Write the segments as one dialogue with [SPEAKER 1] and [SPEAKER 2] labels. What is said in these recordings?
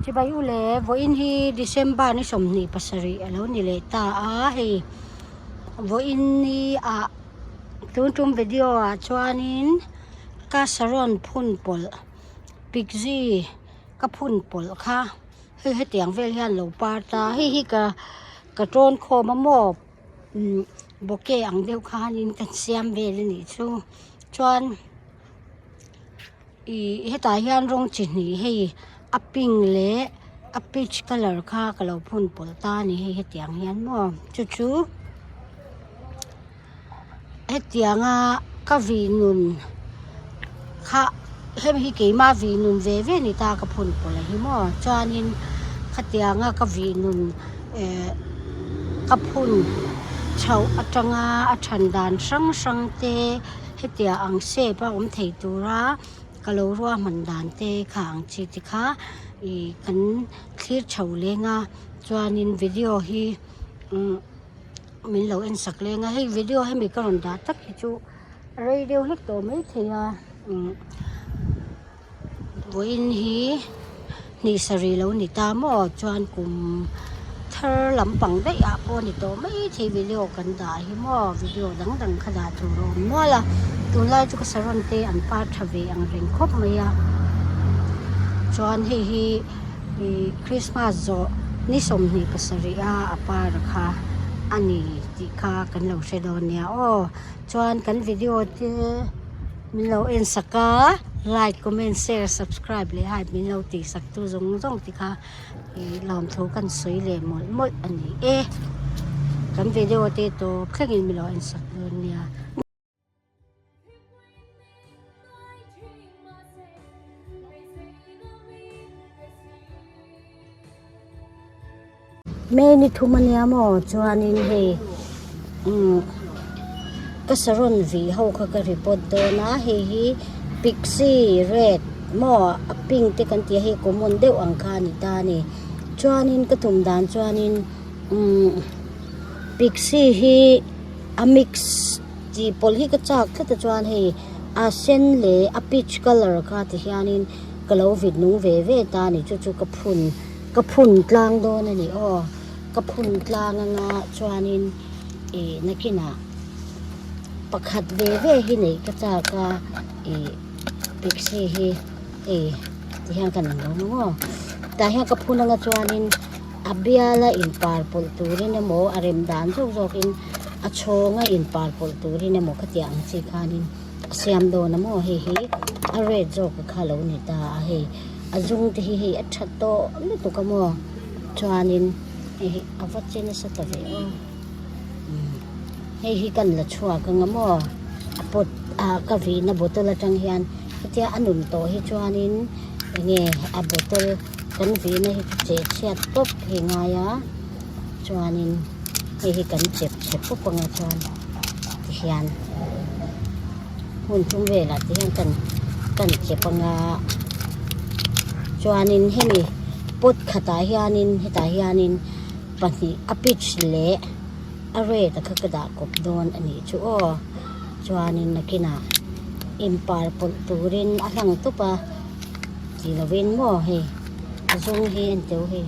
[SPEAKER 1] Chibai u le, vawiin hi December ni 27 a lo ni leh ta a, hei vawiin ni ah tun tum video ah chuanin ka saron phun pawlh pikzi ka phun pawlh kha hei hetiang vel hian lo par ta hei hi ka ka tawn khawm a maw umm bouquet ang deuh khanin kan siam vel a nih chu chuan Ih hetah hian rawng chi hnih hei a pink leh a peach colour kha ka lo phun pawlh ta a ni hei hetiang hian maw chu chu hetianga ka vih nun kha hemi hi keima vih nun ve ve a ni ta ka phun pawlh a hi maw chuanin khatianga ka vih nun eh ka phun chhoh atanga a than dan hrang hrang te. Hetia ang shape a awm thei tura ka lo ruahman dan te kha ang chi te kha ih kan thlir chho leng a chuanin video hi umm min lo en sak leng a hei video hemi ka rawn dah tak hi chu rei deuh hlek tawh maithei a umm. Vawiin hi hnih sarih lo ni ta maw chuan kum thar lampang daih ah pawh a ni tawh mai thei video kan dah hi maw video dang dang kha dah tur a awm nual a tunlai chu ka saron te an par tha ve ang reng khawp mai a chuan hei hi ih christmas zawh ni 27 a a par kha a ni tih kha kan lo hre dawn nia aw chuan kan video te. Min lo en sak a, like, comment, share, subscribe leh hype min lo tih sak tu zawng zawng te kha ih lawmthu kan sawi leh mawlh mawlh a ni e. Kan video te tawp thlengin min lo en sak dawn nia. May ni thum ania maw chuanin hei umm ka saron vih ho kha ka report dawn a hei hi pixie red maw a pink te kan tih a hei common deuh ang kha a ni ta a ni chuanin ka tum dan chuanin umm pixie hi a mix tih pawlh hi ka chak tlat a chuan hei a sen leh a peach colour kha ti hianin ka lo vit nung ve ve ta a ni chu chu ka phun. Ka phun tlang dawn a ni aw, ka phun tlang anga chuanin ih nakinah pakhat ve ve hi neih ka chak a ih pixie hi hei ti hian kan ang lo ang aw tah hian ka phun anga chuanin a biala inpar pawlh turin emaw a rem dan zawk zawkin a chhawnga inpar pawlh turin emaw khatiang ang chi khanin a siam dawn a maw hei hi a red zawk kha a lo ni ta a hei. A zung te hi hei a tha tawh lutuk a maw chuanin hei hi a va che nasa ta ve aw umm hei hi kan la chhuak ang a maw a pot a ka vihna bottle atang hian hetia a nun tawh hi chuanin eng nge a bottle kan vihna hi chu cheh chhiat tawp hi ngai a chuanin hei hi kan chep chhe pawp ang a chuan tihian. Hmun thum velah te hian kan kan chep anga chuanin hemi pot khatah hianin hetah hianin pahnih a peach leh a red a kha ka dah kawp dawn a nih chu aw chuanin nakinah inpar pawlh turin a hlang tawp a ti lovin maw hei a zawng hi en teuh hei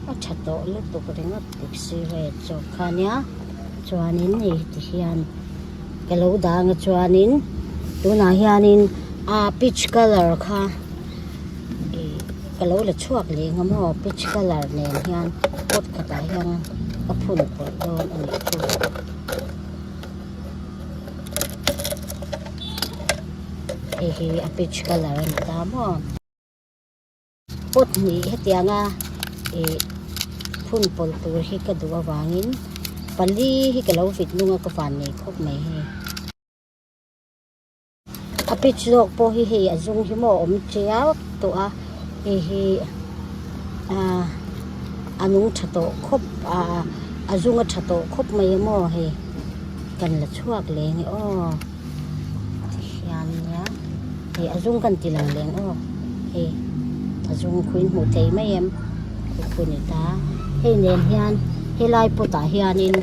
[SPEAKER 1] a tha tawh lutuk ringawt taxi red zawk kha nia chuanin hei tihian. Ka lo dang a chuanin tunah hianin aa peach colour kha ih ka lo la chhuak leh ang a maw peach colour nen hian pot khatah hian ka phun pawlh dawn a nih chu. Hei hi a peach colour a ni ta maw. Pot hnih hetianga ih phun pawlh tur hi ka duh avangin pali hi ka lo vit nung a ka van nei khawp mai hei. A pitch zawk pawh hi hei a zung hi maw a awm chiau tawh a hei hi ah a nung tha tawh khawp ah a zung a tha tawh khawp mai a maw hei kan la chhuak leng e aw. Tihian nia hei a zung kan ti lang leng aw hei a zung khu in hmuh thei mai em khu khu ni ta hei nen hian helai pot ah hianin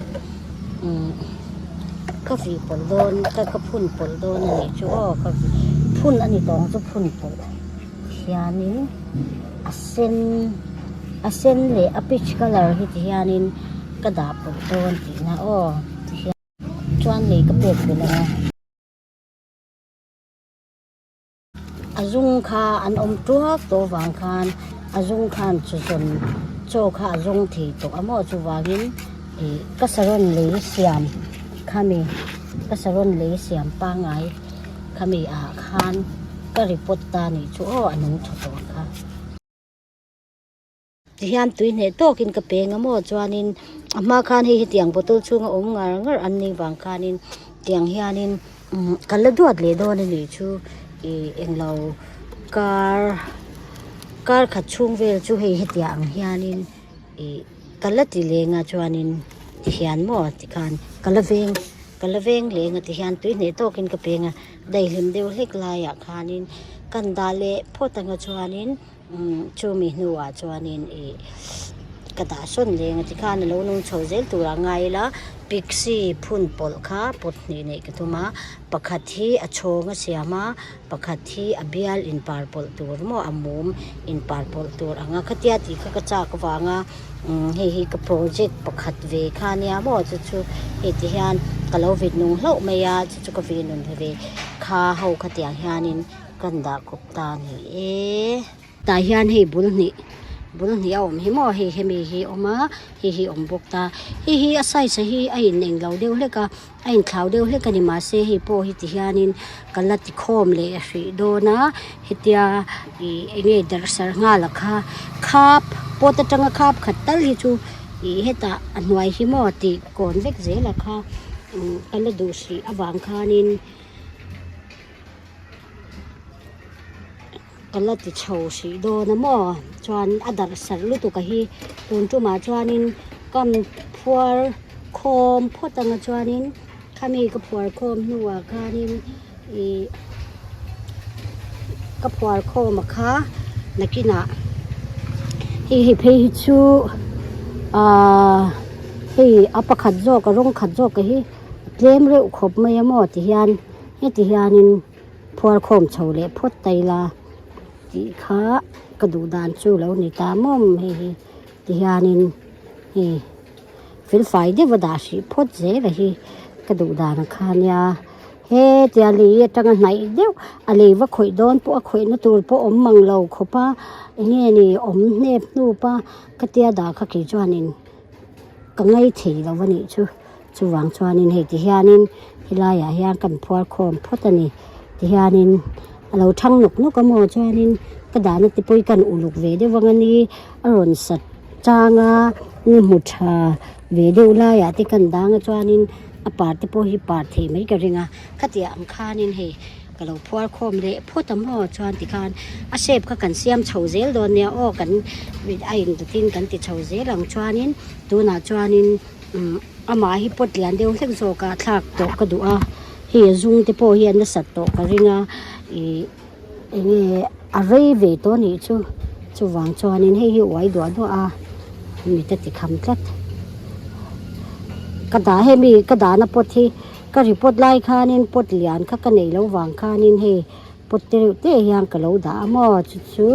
[SPEAKER 1] umm ka vih pawlh dawn ka ka phun pawlh dawn a nih chu aw ka phun a ni tawng chu phun pawlh hianin. A sen a sen leh a peach colour hi ti hianin ka dah pawlh dawn tihna aw ti hian chuan lei ka pek belh ang a. A zung kha an awm tuak tawh vang khan a zung khan chu zawn chaw kha a zawng thei tawh a maw chuvangin ih ka saron lei siam khami ka saron lei siam pangngai khami ah khan ka report ta nih chu aw a nung tha tawh kha. Tihian tui hneh tawkin ka peng a maw chuanin a hma khan hei hetiang bottle chhunga awm ngar ngar an nih vang khanin tiang hianin umm ka la duat leh dawn a nih chu ih englo kar kar khat chhung vel chu hei hetiang ang hianin ih ka la ti leng a chuanin tihian maw tikhan ka la veng ka la veng leng a tihian tui hneh tawkin ka peng a daihlim deuh hlek laiah khanin kan dah leh phawt anga chuanin. Umm chumi hnuah chuanin ih ka dah sawn leng a tikhan a lo nung chho zel turah ngai ila pixie phun pawlh kha pot hnih neih ka tum a pakhat hi a chhawng a siam a pakhat hi a bial inpar pawlh tur maw a mum inpar pawlh tur ang a khatia tih kha ka chak avanga umm hei hi ka project pakhat ve kha ania maw chu chu hei ti hian ka lo vit nung hlauh mai a chu chu ka vih nun ve kha ho khatiang hianin. Kan dah kawp ta a ni e. Tah hian hei bul hnih bul hnih a awm hi maw hei hemi hi a awm a hei hi a awm bawk ta hei hi a size hi a in eng lo deuh hlek a a in thlau deuh hlek a ni mahse hei pawh hi ti hianin ka la ti khawm leh hrih dawn a hetia ih eng nge darh sarh nghal a kha khap pot atanga khap khat tal hi chu ih hetah a hnuai hi maw tih kawn vek zel a kha ka la duh hrih avang khanin. Ka la ti chho hrih dawn a maw chuan a darh sarh lutuk a hi tun tumah chuanin kam phuar khawm phawt anga chuanin khami ka phuar khawm hnuah khanin ih ka phuar khawm a kha nakinah hei hei phei hi chu ahh hei a pakhat zawk a rawng khat zawk a hi tlem reuh khawp mai a maw ti hian. Heti hianin phuar khawm chho leh phawt ta ila tih kha ka duh dan chu lo ni ta mawm hei hi ti hianin hei felfai deuh a dah hrih phawt zel a hi ka duh dan ang kha ania hetia lei atanga hnaih deuh a lei va khawih dawn pawh a khawihna tur pawh awm mang lo khawp a eng nge ni awm hnep hnup a khatia dah kha kei chuanin ka ngaithei lo a nih chu. Chuvang chuanin hei ti hianin helaiah hian kan phuar khawm phawt a ni tihianin a lo thang nawk nawk a maw chuanin ka dahna te pawh hi kan uluk ve deuh ang a ni a rawn sat chang a ni hmu tha ve deuh laiah te kan dang a chuanin a par te pawh hi par thei mai ka ring a khatiang ang khanin hei ka lo phuar khawm leh phawt a maw chuan tikhan a shape kha kan siam chho zel dawn nia aw kan a indutin kan ti chho zel ang chuanin tunah chuanin. Umm amah hi pot lian deuh hlek zawk a thlak tawh ka duh a hei a zung te pawh hi a nasat tawh ka ring a ih eng nge a rei ve tawh a nih chu chuvang chuanin hei hi uai duah duah a mit a ti kham tlat ka dah hemi ka dahna pot hi ka report lai khanin pot lian kha ka neih loh vang khanin hei pot te reuh te hian ka lo dah a maw chu chu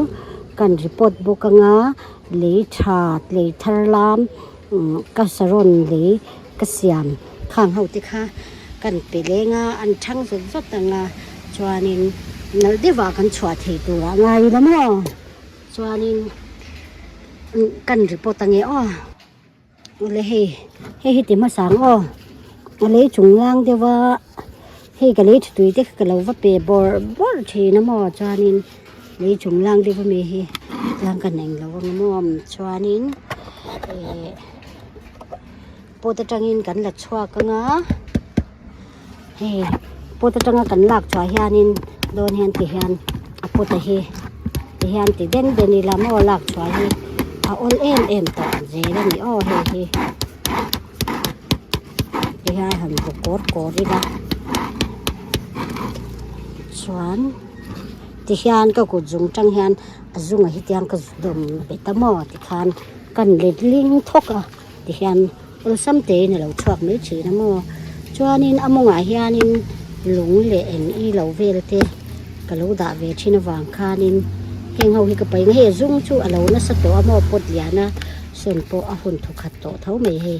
[SPEAKER 1] kan report bawk anga lei tha lei thar lam. Ka saron lei ka siam khang ho te kha kan pe leng a an thang zawt zawt ang a chuanin nalh deuh ah kan chhuah thei tur ah ngai ila maw chuanin kan report ange aw awle hei hei hi ti hmasa ang aw a lei chung lang deuh a hei ka lei tha tui te kha ka lo va pe bawrh bawrh thin a maw chuanin lei chung lang deuh ami hi tlang ka nei lo ang maw chuanin ih pot atangin kan la chhuak anga hei pot atanga kan lak chhuah hianin dawn hian ti hian a pot a hi ti hian ti den den ila maw lak chhuah hi a awl em em tawh zel a ni aw hei hi ti hian han bu kawr kawr ila chuan. Tihian ka kut zung tang hian a zungah hi tiang ka dawm bet a maw tikhan kan let ling thawk a tihian awlsam tein a lo chhuak mai thin a maw chuanin a mawngah hianin lung leh eng i lo vel te ka lo dah ve thin avang khanin. Heng ho hi ka paih ang hei a zum chu a lo nasa tawh a maw pot lian a sawn pawh a hun thawkhat tawh tho mai hei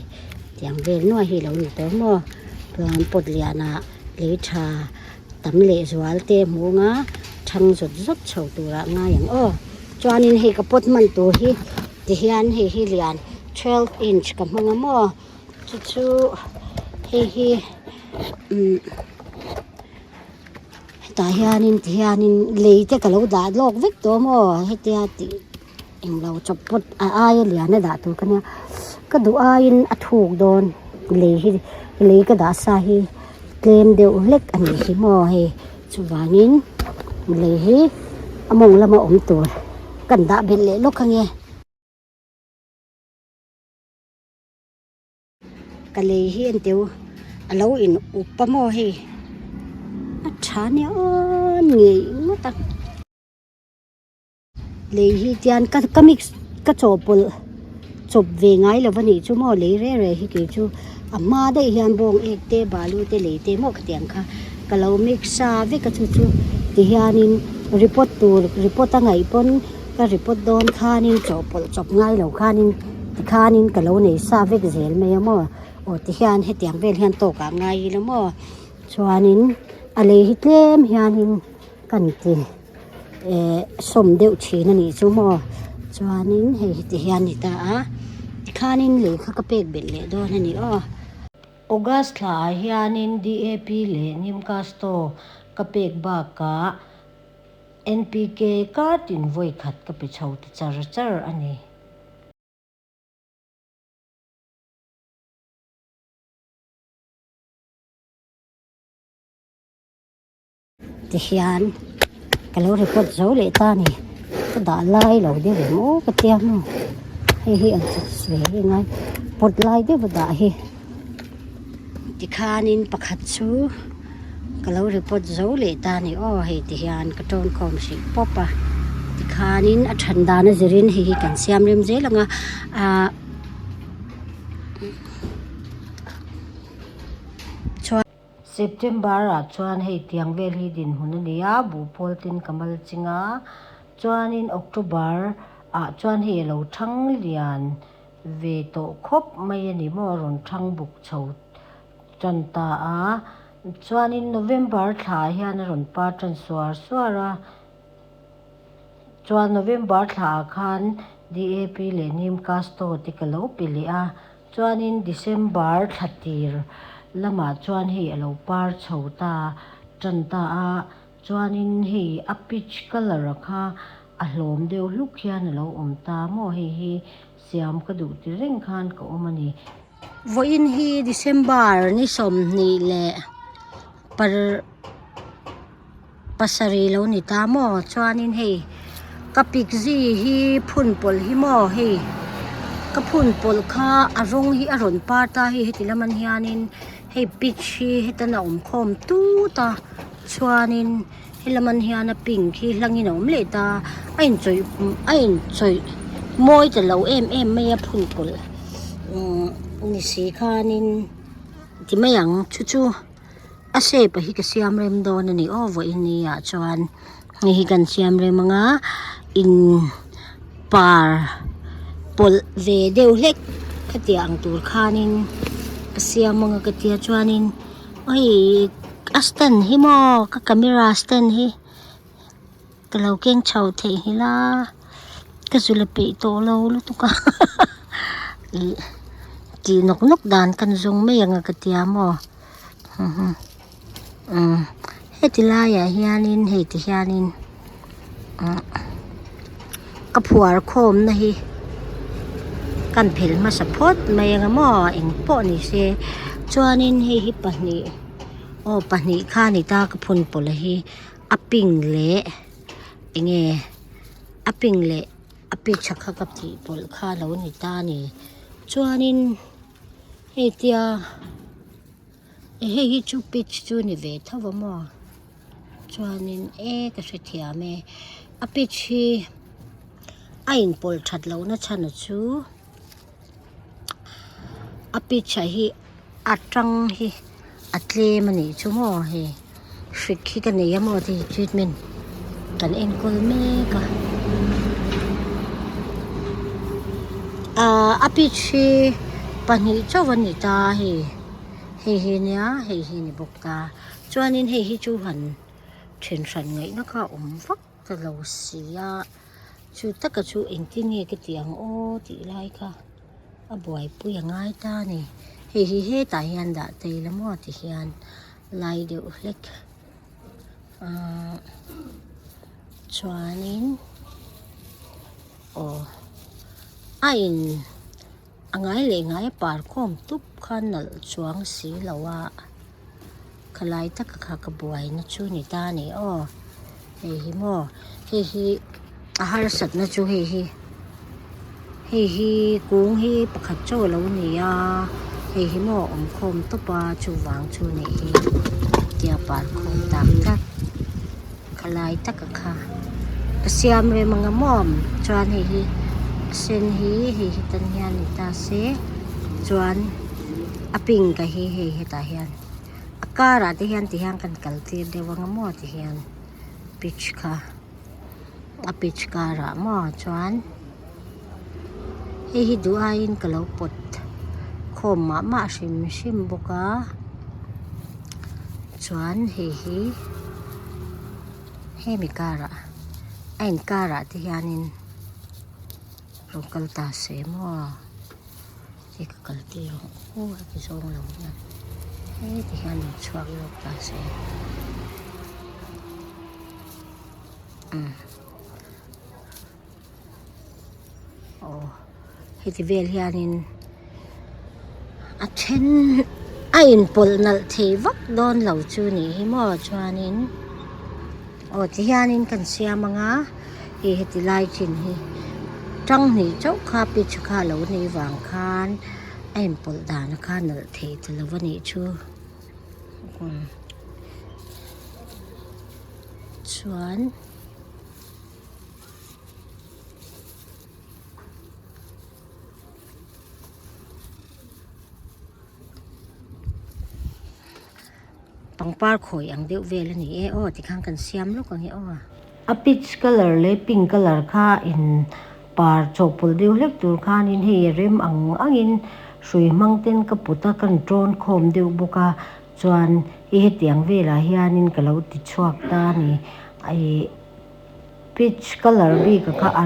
[SPEAKER 1] tiang vel nuai hi a lo ni tawh maw chuan pot lian ah lei tha tam leh zual te hmung a thang zawt zawt chho turah ngai ang aw chuanin hei ka pot hman tur hi tihian hei hi lian twelve inch ka hmang a maw chu chu hei hi umm hetah hianin tihianin lei te ka lo dah lawk vek tawh maw hetia tih englo chawp pawt a aia lian a dah tur ka nia ka duh aiin a thuk dawn lei hi lei ka dah sa hi tlem deuh hlek a nih hi maw hei chuvangin lei hi a mawng lama awm tur kan dah belh leh lawk ange. Ka lei hi an teu a lo in up a maw hei a tha nia awn ngei ngawt a lei hi tian ka ka mix ka chawhpawlh chawp ve ngai lo a nih chu maw lei reng reng hi kei chu a hma daih hian bawng ek te balu te lei te maw khatiang kha ka lo mix sa vek a chu chu tihianin report tur report a ngaih pawn. Ka report dawn khanin chawhpawlh chawp ngai lo khanin tikhanin ka lo nei sa vek zel mai a maw aw tihian hetiang vel hian tawkah ngai ila maw chuanin a lei hi tlem hianin kan ti eh sawm deuh thin a nih chu maw chuanin hei hi tihian ni ta a tikhanin lei kha ka pek belh leh dawn a ni aw. August thla ah hianin DAP leh Nimcasto ka pek bakah NPK kar tin vawi khat ka pe chho ta char char a ni. Tihian ka lo report zo leh ta a ni. Ka dah lai lo deuh em aw ka tia maw. Hei hi an chak ve reng a, pawt lai deuh a dah hi. Tikhanin pakhat chu. Ka lo report zo leh ta a ni aw hei ti hian ka tawn khawm hrih pawp a tikhanin a then dan a zirin hei hi kan siam rem zel ang a ahh chuan
[SPEAKER 2] September ah chuan hei tiang vel hi dinhmun a ni a buhpawl tin ka mal ching a chuanin October ah chuan hei a lo thang lian ve tawh khawp mai a ni maw a rawn thang buk chho Tan ta a, chuanin November thla hian a rawn par tan suar suar a, chuan November thla ah khan DAP leh Neem Casto te ka lo pe leh a, chuanin December thla tir lamah chuan hei a lo par chho ta tan ta a, chuanin hei a peach colour a kha a hlawm deuh hluk hian a lo awm ta maw hei hi siam ka duh ti reng khan ka awm a ni.
[SPEAKER 1] Vawiin hi December ni 20 leh par pasarih lo ni ta maw chuanin hei ka pik zi hi phun pawlh hi maw hei ka phun pawlh kha a rawng hi a rawn par ta hei heti lam an hianin hei peach hi hetan a awm khawm tut a chuanin helam an hian a pink hi hlangin a awm leh ta a inchawih a inchawih mawi ta lo em em mai a phun pawlh umm ni si khanin ti mai ang chu chu a shape ah hi ka siam rem dawn a ni aw vawiin ni ah chuan hei hi kan siam rem ang a in par pawlh ve deuh hlek khatiang ang tur khanin ka siam ang a ka tia chuanin. Hei a stand hi maw ka camera stand hi ka lo keng chho theih nghilh a ka zu la peih tawh lo lutuk a ih tih nawk nawk dan kan zawng mai ang a ka tia maw umm heti laiah hianin hei ti hianin ka phuar khawm na hi kan phelh hmasa phawt mai ang a maw engpawh ni se chuanin hei hi pahnih aw pahnih kha a ni ta ka phun pawlh a hi a pink leh eng nge a pink leh a peach kha ka tih pawlh kha a lo ni ta a ni chuanin hei tia hei hi chu peach chu a ni ve tho a maw. Chuanin e ka hrethiam e a pitch hi a inpawlh that lohna chhan chu a pitch ah hi a tang hi a tlem a nih chu maw hei hrik hi ka nei a maw ti treatment kan enkawl mek a. Ahh a peach hi pahnih chauh a ni ta a hei hei hi nia hei hi ni bawk ta chuanin hei hi chu han then hran ngaihna kha a awm vak ta lo si a chu taka chu engtin nge ka tih ang aw tih lai kha a buaipui a ngai ta a ni hei hi hetah hian dah ta ila maw ti hian lai deuh hlek ahh chuanin aw a in a ngai leh ngai a par khawm tup kha nalh chuang si lo a khalai taka kha ka buaina chu ni ta a ni aw hei hi maw hei hi a harsatna chu hei hi hei hi kung hi pakhat chauh a lo ni a hei hi maw awm khawm tawp a chuvang chu nih hi tia par khawm tak tak khalai taka kha a siam rem ang a maw chuan hei hi a sen hi hei hi tan hian ni ta se chuan a pink a hi hei hetah hian a karah te hian ti hian kan kal tir deuh ang a maw ti hian peach kha a peach karah maw chuan hei hi duh aiin ka lo pawt khawm mah mah hrim hrim bawk a chuan hei hi hemi karah a inkarah te hianin rawn kal ta se maw hei ka kal tir ang aw a ti zawng lo hian heti hian rawn chhuak zawk ta se umm aw heti vel hianin a then a inpawlh nalh thei vak dawn lo chu nih hi maw chuanin aw ti hianin kan siam ang a hei heti lai chin hi tang hnih chauh kha pitch kha a lo nih vang khan a inpawlh dan kha nalh thei ta lo a nih chu chuan. Pangpar khawi ang deuh vel a ni e aw tikhan kan siam lawk ang e aw.
[SPEAKER 2] A peach colour leh pink colour kha in par chawhpawlh deuh hlek tur khanin hei a rem ang angin hrui hmang ten ka put a kan tawn khawm deuh bawk a chuan hei hetiang velah hianin ka lo ti chhuak ta a ni ih Peach colour bik a kha a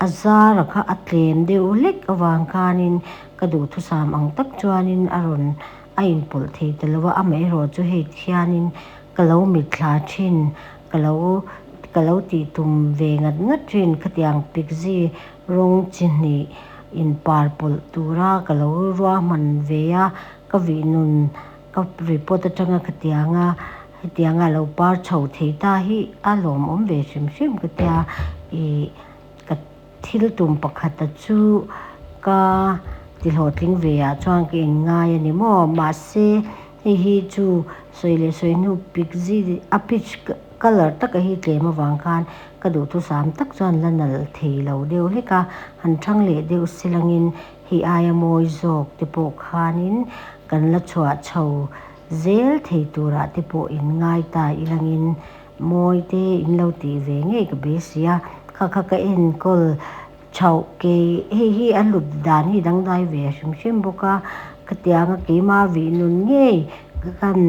[SPEAKER 2] a zar a kha a tlem deuh hlek avang khanin ka duhthusam ang tak chuanin a rawn a inpawlh thei ta lo a, amaherawh chu hei khianin ka lo mitthla thin ka lo ka lo tih tum ve ngat ngat thin khatiang pikzi rawng chi hnih inpar pawlh tura ka lo ruahman ve a ka vih nun ka report atanga khatianga Hetianga lo par chho thei ta hi a lawmawm ve hrim hrim ka tia ih ka thil tum pakhata chu ka ti hlawhtling ve ah chuan ka inngai a ni maw mahse hei hi chu sawi leh sawi hnu pik zi a peach colour taka hi tlem avang khan ka duhthusam tak chuan la nalh thei lo deuh hlek a han thang leh deuh silangin hei aia mawi zawk te pawh khanin kan la chhuah chho. Zel thei turah te pawh in ngai ta ilangin mawi te in lo tih ve ngei ka beisei a, kha kha ka enkawl chhoh kei hei hi a hlut dan hi dangdai ve hrim hrim bawk a, khatianga keima vih nun ngei ka kan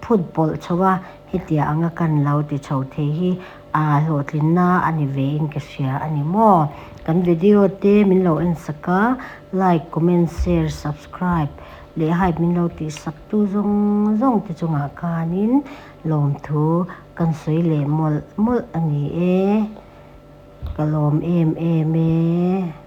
[SPEAKER 2] phut pawlh chho a, hetiang anga kan lo ti chho thei hi a hlawhtlinna a ni ve in ka hria a ni maw? Kan video te min lo en sak a, like, comment, share, subscribe. Leh hype min lo tih sak tu zawng zawng te chungah khanin lawmthu kan sawi leh mawlh mawlh a ni e, ka lawm em em e.